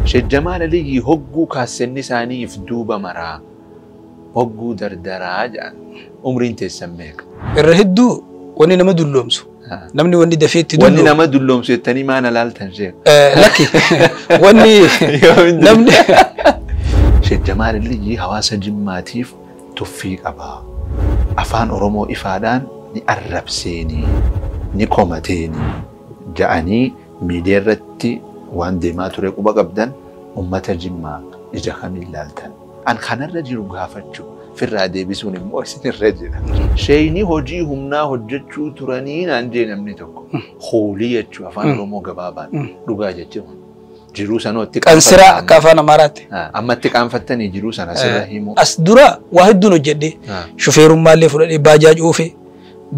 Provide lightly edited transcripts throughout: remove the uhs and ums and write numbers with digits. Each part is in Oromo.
Sheekh Jamaal Aliyyii hogguu kaassenni isaaniif duuba maraa hogguu dardaraa jedhan umriin teessan meeqa? Irra hedduu wanni nama dulloomsu. Namni wanni dafee itti Wanni dulloomu. nama dulloomsu jettanii maana laaltan sheekh? Lakki wanni namni Sheekh Jamaal Aliyyii hawaasa Jimmaatiif tuffii qaba. Afaan Oromoo ifaadhaan ni arrabseenii, ni komateenii ja'anii miidiyaa irratti waan deemaa ture quba qabdan ummata Jimmaa ija kamiin laaltan? An kanarra jiru gaafachuu firraa deebisuun immoo isinirra jira. Sheeyni hojii humnaa hojjechuu turanii naan jee namni tokko. Hoolii jechuu afaan Oromoo gabaabaan dhugaa jechuun. Jiruu sanootti qansiraa akka afaan Amaaraatti. Ammatti qaanfattanii jiruu sana sirra himuu. As dura waa hedduun hojjedhe. Shufeerummaallee fudhadhee baajaaj oofe.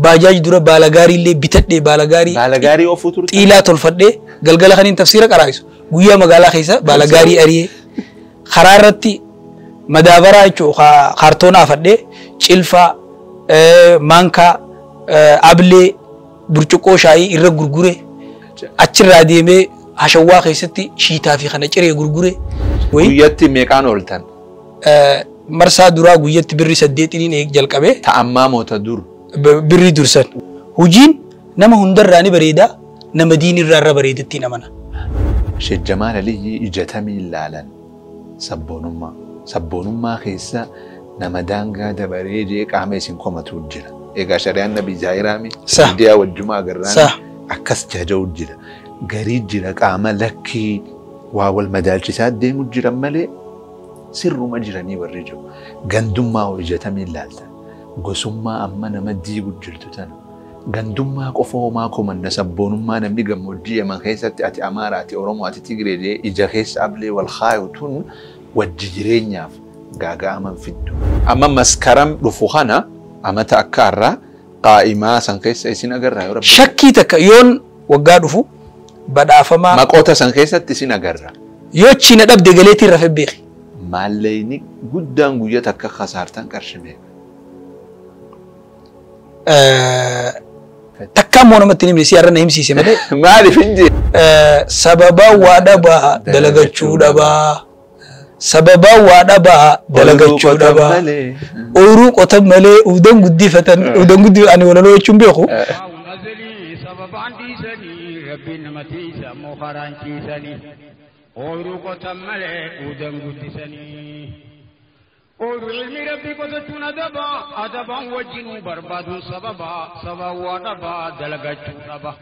Baajaaj dura baala gaariillee bitadhee baala gaarii Baala gaarii oofuu turte. Xiilaa tolfadhee galgala kaniin tafsiira qaraa'isu. Guyyaa magaalaa keessa baala gaarii ari'ee karaa irratti madaabaraa jechuun kaartoona afadhee cilfaa, maankaa, ablee, burcuqqoo shaayii irra gurgure achirraa deemee hashawwaa keessatti shiitaa fi kana ciree gurgure. Guyyatti meeqaan ooltan? Marsaa duraa guyyatti birri 8 jalqabee. Ta'ammaa moota dur. Birrii dursan. Hojiin nama hundarraa ni bareeda, nama diinirraa irra bareedattiin amana. Sheekh Jamaal Aliyyii ijatamiin laalan sabboonummaa. Sabboonummaa keessa nama daangaa dabaree jee qaama isin komatu jira. Egaa shari'aan Nabi Zaahiraami miidiyaa wajjumaa agarraan akkas jaja'u jira. Garii jira qaama lakkii waa wal madaalchisaa deemu jiran malee sirruma jiranii warri jiru. Gandummaa hoo ijatamiin laaltan? Gosummaa amma nama diigu jirtu tana. Gandummaa qofa homaa komanna sabboonummaa namni gammoojjii Yaman keessatti ati Amaara ati Oromoo ati Tigree jee ija keessa ablee wal kaayu tun wajji jireenyaaf gaaga'aman fiddu. Amma maskaram dhufu kana amata akka har'aa qaa'imaa san keessa isin agarra yoo rabbi. Shakkii takka yoon waggaa dhufu badhaafamaa. Maqoota san keessatti isin agarra. Yoo chiina dhabde galeetiin rafe beeki. Maallaqni guddaan guyyaa takka kasaartan qarshii meeqa? Takka immoo namatti hin himne si har'a na himsiise malee. Maaliif hin jee? Sababa waa dhabaa dalagachuu dhabaa. Sababa waa dhabaa dalagachuu dhabaa. Ooyiruu qotan malee udan guddifatan udan guddi ani walaloo jechuun beeku. Sababaan dhiisanii rabbiin nama tiisa mokaraan ciisanii ooyiruu qotan malee udan guddisanii. Ooyiruu ilmi rabbii qotachuun adaba adabaan wajjinuu barbaaduun sababa sababa waa dhabaa dalagachuu dhaba.